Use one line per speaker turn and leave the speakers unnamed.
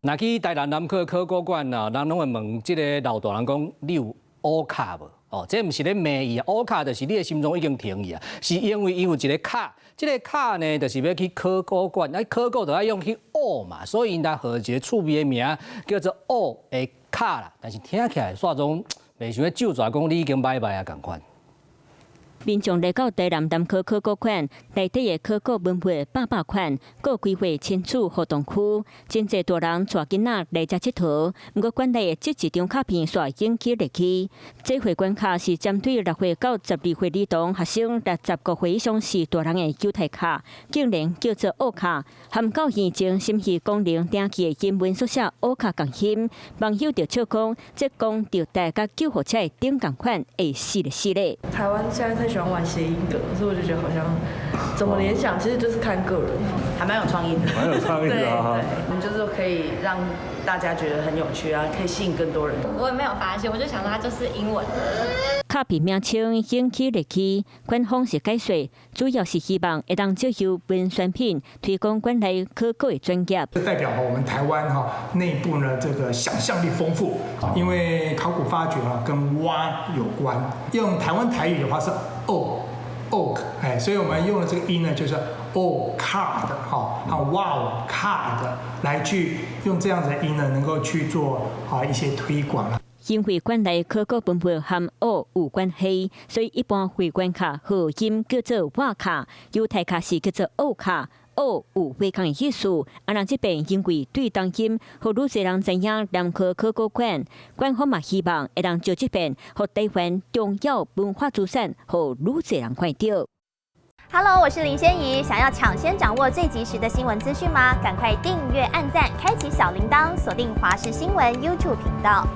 若去台南南科考古館啊，人攏會問這个老大人講：你有烏卡無？哦，這毋是咧罵伊啊，烏卡就是你的心臟已經停去啊，是因為伊有一个卡，這个卡呢，就是欲去考古館，啊考古就愛用去挖嘛，所以𪜶來號一个趣味的名叫做挖的卡啦。但是聽起來煞總袂像咧咒詛講你已經拜拜啊仝款。
民眾來到台南南科考古館，內底的考古文物百百款，閣規劃親子活動區，真濟大人帶囡仔來遮𨑨迌。毋過館內的這一張卡片煞引起熱議。這會館卡是針對6歲到12歲兒童學生，65歲以上是大人的猶太卡，竟然叫做烏卡，含教院前心肺功能登記的英文縮寫烏卡仝音。網友就笑講，這講著台佮救護車的頂仝款，會死咧死咧。
台灣現在太喜歡玩諧音梗，所以我就覺得好像怎麼聯想，其實就是看個人，
還蠻有創意的，
蠻有創意的啊！
對，我們就是可以讓大家覺得很有趣啊，可以吸引更多人。
我也沒有發現，我就想說它就是英文。
卡片名稱引起熱議，官方是解說，主要是希望會當藉由文宣品推廣館內考古的專業。
這代表我們台灣哈內部呢，這個想象力豐富，因為考古發掘啊跟挖有關，用台灣台語的話是 O oak，哎，所以我們用的這個音呢，就是 O card 哈，啊 wow card 來去用這樣子的音呢，能夠去做啊一些推廣。
因為館內考古文物和挖有關係，所以一般會館卡號音叫做挖卡，猶太卡是叫做烏卡。烏有非仝的意思。啊，咱這邊因為對同音，予愈濟人知影南科考古館，館方嘛希望會當藉這邊，予台灣重要文化資產，予愈濟人看著。
Hello，我是林仙怡，想要搶先掌握最及時的新聞資訊嗎？趕快訂閱、按讚、開啟小鈴鐺，鎖定華視新聞 YouTube 頻道。